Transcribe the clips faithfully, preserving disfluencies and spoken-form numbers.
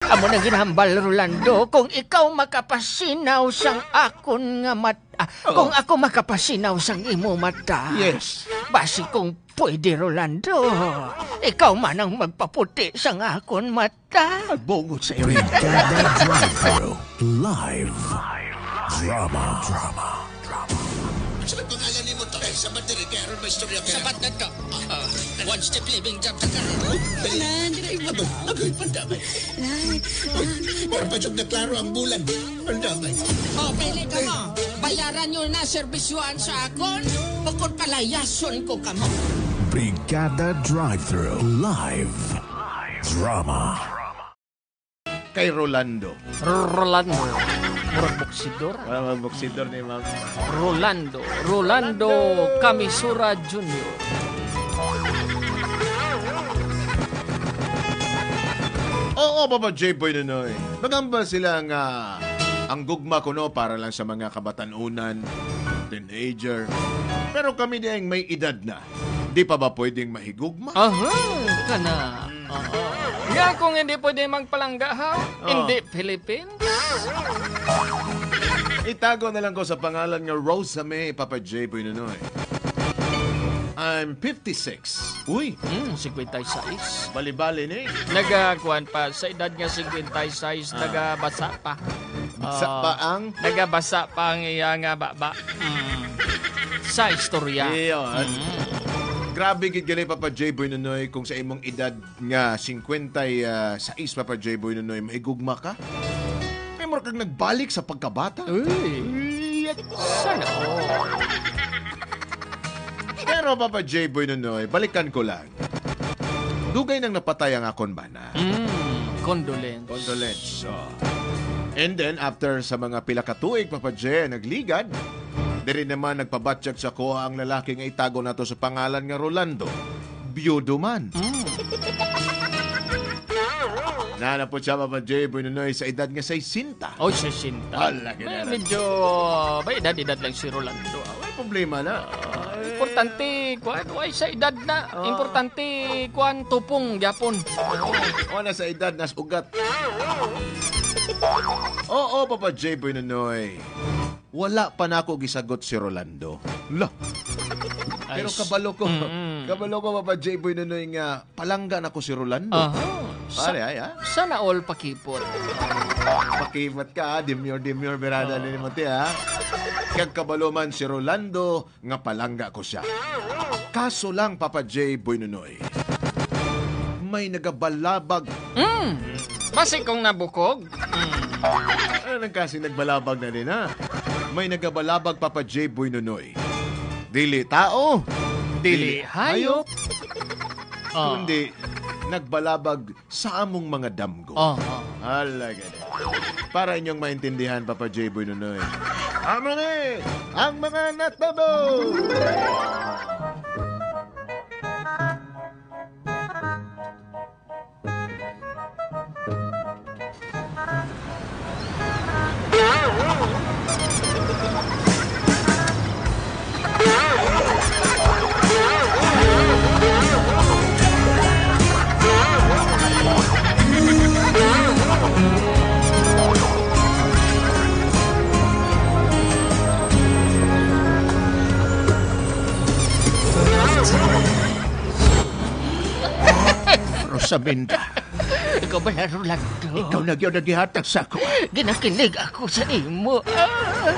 Amo nang ginhambal, Rolando, kung ikaw makapasinaw sang akon nga mata, Oh. kung ako makapasinaw sang imo mata. Yes. Basi kung pwede, Rolando, ikaw man ang magpaputi sang akon mata. Nagbungot sa imo. Brigada Drive-Thru Live. Drama. Drama. Sa may pangalan ni mo, Toy? Sa battery, kaya ron may istorya ka. Sabat na to. Ah, one step living job sa karon. Tanan, dili mo. Agoy, pandamay. Nay, ah. Wala pa jud na klaro ang bulan. Pandamay. Oh, pili ka mo. Bayaran nyo na serbisyoan sa akon, bukod palayason ko kamo. Brigada Drive-Thru Live. Drama. Kay Rolando. Rolando. Murag boksidor. Wala mang boksidor ni ma'am. Rolando. Rolando Kamisura Junior. Oo, Papa J. Boy Nonoy. Magamba sila nga ang gugma kuno para lang sa mga kabatanunan, teenager. Pero kami diay may edad na. Di pa ba pwedeng mahigugma? Aha, kana. Oo. Nga kung hindi pwede magpalangga, ha? Oh. Hindi Philippines? Itago na lang ko sa pangalan nga Rosa May, Papa J. Boy Nonoy. I'm fifty-six. Uy! Hmm, singkwenta y seis. Bali-bali ni. Nagakuan pa, sa edad nga singkwenta y seis, Ah. nagabasa pa. Basa Ah, pa ang? nagabasa pa ang iya nga baba. Mm. Sa istorya. Iyon. Mm. Grabe gid gani, Papa J. Boy Nonoy, kung sa imong edad nga singkwenta y seis, Papa J. Boy Nonoy, mahigugma ka? Kay mura kag nagbalik sa pagkabata. Uy. Uy, at Sana all. Pero, Papa J. Boy Nonoy, balikan ko lang. Dugay nang napatay ang akon bana. Mm, condolence. Condolence. So, and then, after sa mga pila ka tuig, Papa J, nagligad, diri naman nagpabatyag sa akoa ang lalaki nga itago nato sa pangalan nga Rolando. Biyudo man. Mm. Naa na po siya, Papa J, Boy Nonoy, sa edad nga sesenta. Oh, sesenta. Hala, May kinara. medyo, may edad-edad lang si Rolando. Ah, may problema na. Ah, importante, kuwan, way sa edad na. Ah. Importante, kuwan, tupong, gyapon. O, na sa edad, nas ugat. Oo, Papa J. Boy Nonoy. Wala pa nako gisagot si Rolando. La. Pero Ay, s- kabalo ko, Mm-mm. kabalo ko, Papa J. Boy Nonoy, nga palangga na ko si Rolando. Aha. Sa-, Pare, ay, ha? sana all pakipot. Pakipot ka, ha? Demure, demure, birada Ah. ni Mote, ha? Kag kabalo man si Rolando nga palangga ko siya. Kaso lang, Papa J. Boy Nonoy, may nagabalabag. Mm. Basi kung nabukog. Mm. Ano nang kasi nagbalabag na din, ha? May nagabalabag, Papa J. Boy Nonoy. Dili tao, Dili dili hayop, hayop. Ah. kundi nagbalabag sa among mga damgo. Ah, ah. Hala, gani. Para inyong maintindihan, Papa J. Boy Nonoy. Amo ni ang mga natabo! Rosaminda. Ikaw bala, Rolando? Ikaw na gyud ang gihatag sa ako. Ginakilig ako sa imo. Ah,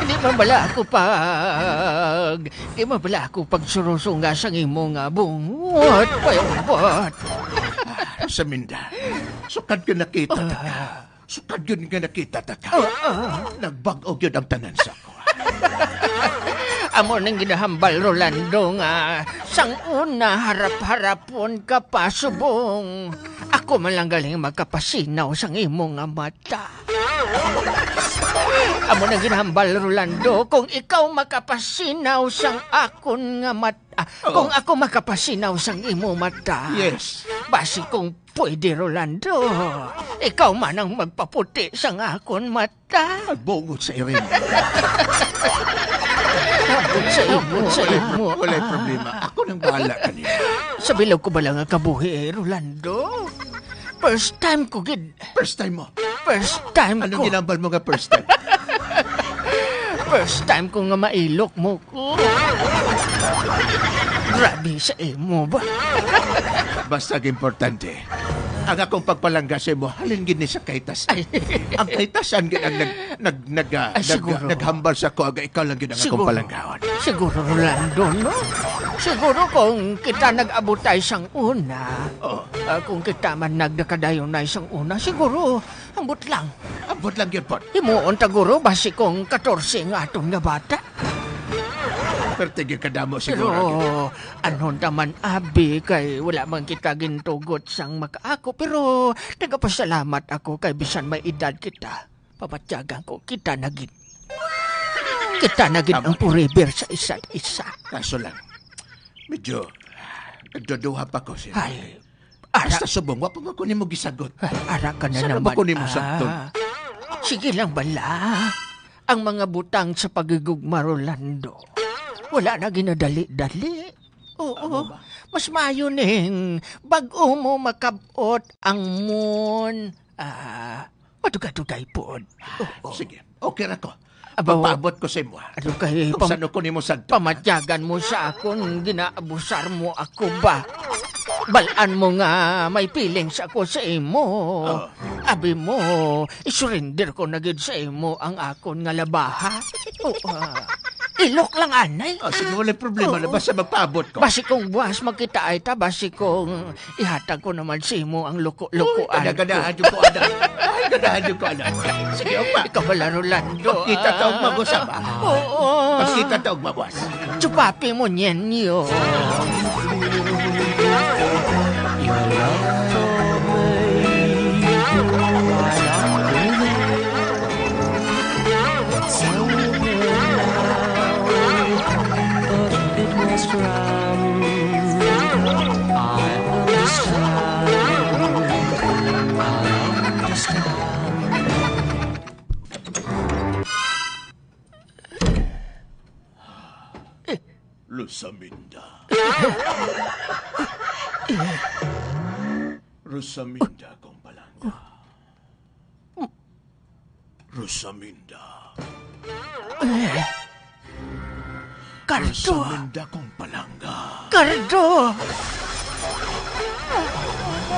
di man bala ako pag, di man bala ako pagsurusunga sang imo nga bungot, payabot. Ah, Rosaminda, sukad ko nakita ta ka. Ah. Sukad gyud nga nakita ta ka. Ah, ah. Nagbag-o gyud ang tanan sa ako. Amo nang ginahambal, Rolando, nga sang una harap-harapon ka pa subong. Ako man lang galing makapasinaw sang imo nga mata. Amo nang ginahambal, Rolando, kung ikaw makapasinaw sang akon nga mata, Oh. kung ako makapasinaw sang imo mata. Yes. Basi kung Pwede, Rolando. Ikaw man ang magpaputi sang akon mata. Nagbungot sa iring. Abot sa imo, sa imo. Walay problema. Ako nang bahala kanimo. Sa bilog ko bala nga kabuhi, Rolando. First time ko gid. First time mo? First time Anong ko. ginambal mo nga first time? First time ko nga mailok mo ko. Grabe sa imo ba? Basta ang importante, ang akong pagpalangga sa imo, halin gid ni sa kaitas. Ay. Ang kaitasan gid ang nag, nag, nag, ah, Ay, nag, siguro. naghambal sa ko, aga ikaw lang gid ang akong Siguro. palanggaon. Siguro, Rolando, no? Siguro kung kita nag-abutay sang una, Oh. ah, kung kita man nagdakadayonay sang una, siguro, ambot lang. Ambot lang gyud, Pot. Himuon ta, guro, basi kung katorse nga aton nga bata. Perti gyud kadamo siguro. Pero, anon ta man, abi, kay wala man kita gintugot sang makaako, pero nagapasalamat ako kay bisan may edad kita, pamatyagan ko, kita na gid. Kita na gid Tama. ang forever sa isa't isa. Kaso lang, medyo nagduduha pa ko siya. Ay, ara- Basta subong, wa pa man ko nimo gisagot. Ay, ara ka na Sana ba naman, ko nimo ah. sabton? Sige lang bala. Ang mga butang sa paghigugma, Rolando, wala na ginadali-dali. Oo, Amo ba? mas maayo ning bag-o mo makab-ot ang moon. Ah, madugay-dugay pod. Oo. Sige, okay ra ko. Abaw, Magpaabot ko sa imo, ha? Ano kay Kung pam-, saan ko nimo sagda, ha? pamatyagan mo sa akon, ginaabusar mo ako ba? Balaan mo nga may feelings ako sa imo. Oh. Abi mo, isurrender ko na gid sa imo ang akon nga labaha. Oh, ah, ilok lang, anay. Oh, sige, walay problema na. Oo. Basta magpaabot ko. Basi kung buwas magkita ay ta, basi kung ihatag ko naman sa imo ang luko-luko. Uy, ganahan ko, anak. Ay, ganahan ko, anak. Sige, ugma. Ikaw pala, Rolando, Magkita ta og ah. mag-usap, ah. Oo. Magkita ta og mabuas. Chupapi mo niyan, yo. Rosaminda. Rosaminda, kong palangga. Rosaminda. Eh. Cardo. Rosaminda, kong palangga. Cardo!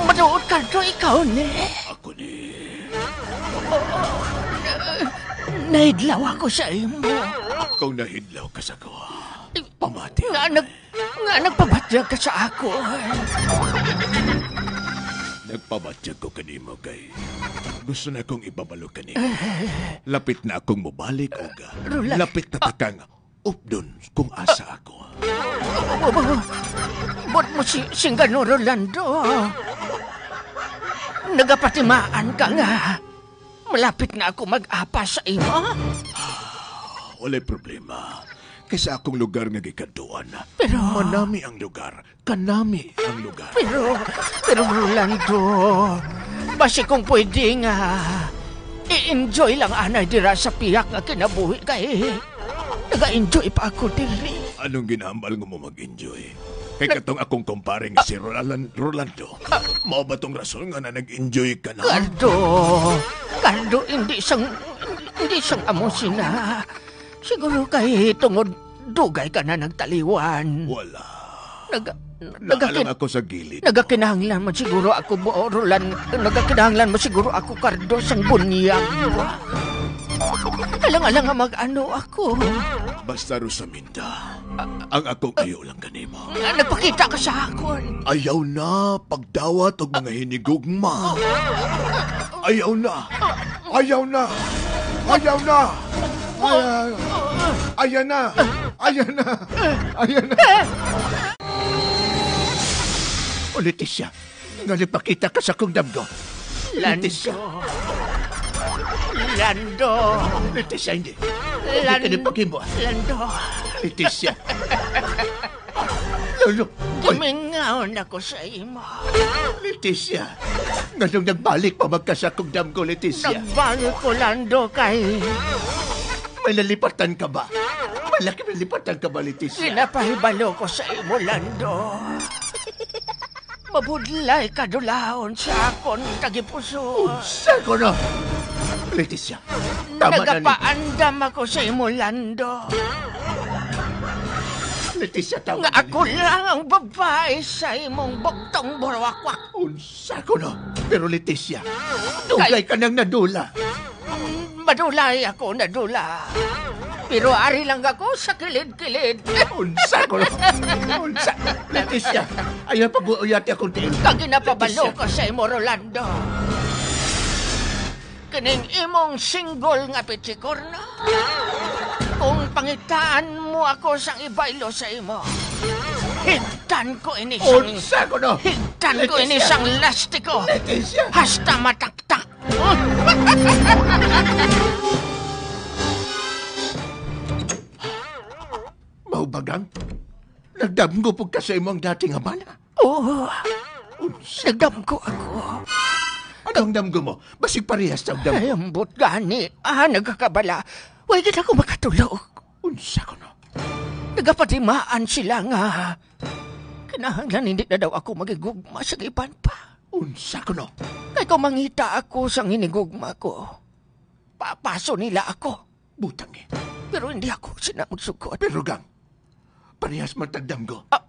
Matuod, Cardo, ikaw ni? Ako ni. Nahidlaw ako sa imo. Kung nahidlaw ka sa kuha, pamati. Nga nag-, nga nagpabatyag ka sa ako. Nagpabatyag ko kanimo kay gusto na kong ipabalo kanimo. Eh. Lapit na akong mobalik, uga. Roland. Lapit na ta kang updon kung asa ako. Buot mo si, singgano, Rolando? Nagapatimaan ka nga malapit na ako mag-apas sa imo. Walay problema. Kay sa akong lugar nga gikadtuan, Pero manami ang lugar. Kanami ang lugar. Pero, pero Rolando, basi kung pwede nga, i-enjoy lang anay dira sa pihak nga kinabuhi kay naga-enjoy pa ako diri. Anong ginahambal nga mo mag-enjoy? Kay katong akong kumpare nga si Rolan-, Rolando, mao ba tong rason nga na nag-enjoy ka na? Cardo, Cardo, hindi sang, hindi sang amo sina. Siguro kay tungod dugay ka na nagtaliwan. Wala. Naga-, Naalang nagaki-, ako sa gilid. nagakinahanglan man siguro ako, bo-, Roland, nagakinahanglan man siguro ako, Cardo, sang bunyag. Alang-alang nga mag-ano ako. Basta, Rosaminda, ang akong ayo lang kanimo. Nga nagpakita ka sa akon. Ayaw na pagdawat og mga hinigugma. Ayaw na. Ayaw na. Ayaw na. Ay, ay, ay. Ayan na. Ayan na. Ayan na. O, Leticia, nga nagpakita ka sa akong damgo. Lando. Leticia. Lando. Leticia, hindi. Hindi ka Lan-, na paghimo. Lando. Leticia. Lolo, uy. Gimingaw na ko sa imo. Leticia, nganong nagbalik pa man ka sa akong damgo, Leticia? Nagbalik ko, Lando, kay May nalipatan ka ba? May laki nalipatan ka ba, Leticia? Ginapahibalo ko sa imo, Lando. Pabudlay ka dulaon sa akon tagipuso. Unsa ko na? Leticia, tama na ni. Nagapaandam ako sa imo, Lando. Leticia, tama na ni. Nga ako lang ang babae sa imong bugtong buruakwak. Unsa ko na? Pero Leticia, dugay ka nang nadula. Mm, madulay ako, nadula. Pero ari lang ako sa kilid-kilid. Unsa ko? Unsa? Leticia, ayaw pag-uuyati akong tiil. Kag ginapabalo Leticia. Ko sa imo, Rolando. Kining imong singgol nga pitsikorno. Kung pangitaan mo ako sang ibaylo sa imo, higtan ko ini sang Unsa ko, no? Higtan ko ini Leticia. Sang lastiko. Leticia. Hasta mataktak. Mao ba, Gang? Nagdamgo pud ka sa imong dati nga bana? Oo. Unsa? Nagdamgo ako. Ano ang damgo mo? Basig parehas sa damgo. Ay, ambot gani. Ah, nagakabala. Way gid ako makatulog. Unsa ko, no? Nagapatimaan sila nga kinahanglan hindi na daw ako magigugma sa iban pa. Unsa ko, no? Kay kung mangita ako sang hinigugma ko, papaso nila ako. Butang, eh. Pero hindi ako sina magsugod. Pero, Gang, parehas man tag damgo. Ah,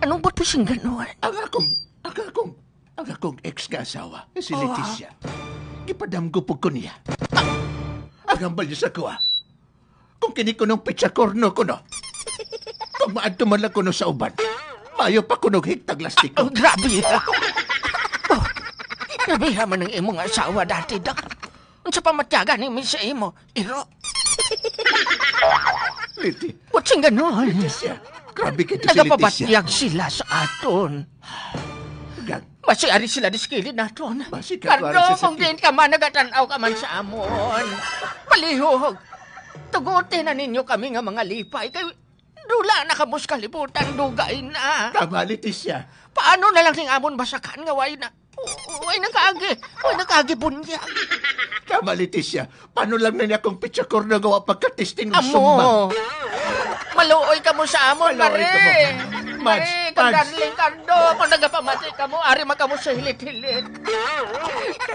anong ba't mo sing ganon? Ang akong, ang akong, ang akong ex nga asawa, si Oh, ah. Leticia, gipadamgo pud ko niya. Ang hambal niya sa kuha, kung kini kunong pitsa korno kuno, kung maadto man lang kuno sa uban, mayo pa kunog higtag lastiko. Oh, grabe. Oh, grabe man ang imong asawa dati, Dok. Unsa pa matyagan ni mi sa imo? Iro. Liti. Ba't sing ganon? Leticia. Grabe ka ito si Leticia. Nagapabatyag sila sa aton. Gang. Basi ari sila diskilid naton. Basi ka Cardo, para sa kung sakit. Diin ka man, nagatan-aw ka man sa amon. Palihog. Tuguti na ninyo kami nga mga lipay. Kay dula na kamo sa kalibutan, dugay na. Tama, Leticia. Paano na lang ning amon basakan nga way na, way na kaagi, way na kaagi bunyag? Tama, Leticia. Paano lang na niya kung pitsa korno nga wa pagkatisting ng Amo. Sumbang? Maluoy kamo sa amon, Maluoy Mare. Kamo. Mare, Mads, kang Mads. Darling Cardo, kung nagapamati kamo, ari man kamo sa hilit-hilit.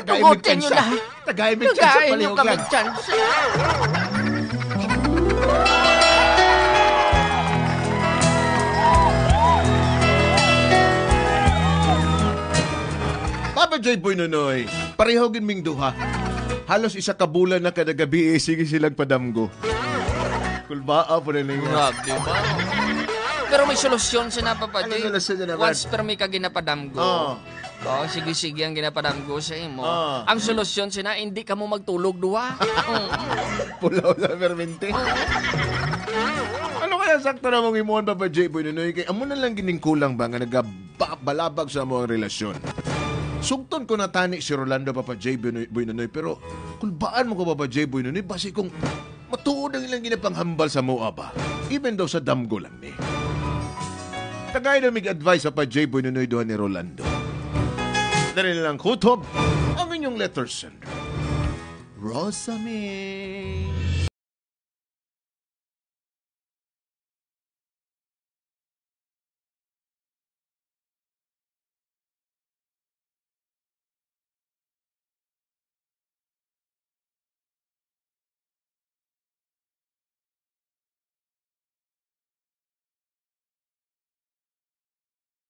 Tagai mig Tugutin nyo tsansa. Na. Tagai mig tsansa, Tagai nyo palihog kami lang. Tsansa. Papa J, Boy Nonoy, pareho gid ming duha. Halos isa ka bulan na kada gabi, eh, sige silang padamgo. Kulbaa po na ninyo. Grabe ba? Pero may solusyon sina, Papa Ano J. Solusyon na naman? Once per may ka ginapadamgo. Oo. Oo, sige-sige ang ginapadamgo sa imo. Oo. Ang solusyon sina, hindi ka mo magtulog duha. Mm. Pulaw sa permente. Ano kaya sakto na mong imuhan, Papa J, Boy Nonoy? Kay amo na lang gining kulang ba nga nagabalabag sa amo ang relasyon? Sugton ko na tani si Rolando, Papa J, Boy Nonoy, Boy Nonoy, pero kulbaan mo ko, Papa J, Boy Nonoy, basi kung matuod ang ilang ginapanghambal sa moa ba, even daw sa damgo lang ni. Tagay na mig advice sa pa J Boy Nonoy duha ni Rolando. Dali na lang kutob ang inyong letter sender. Rosamie.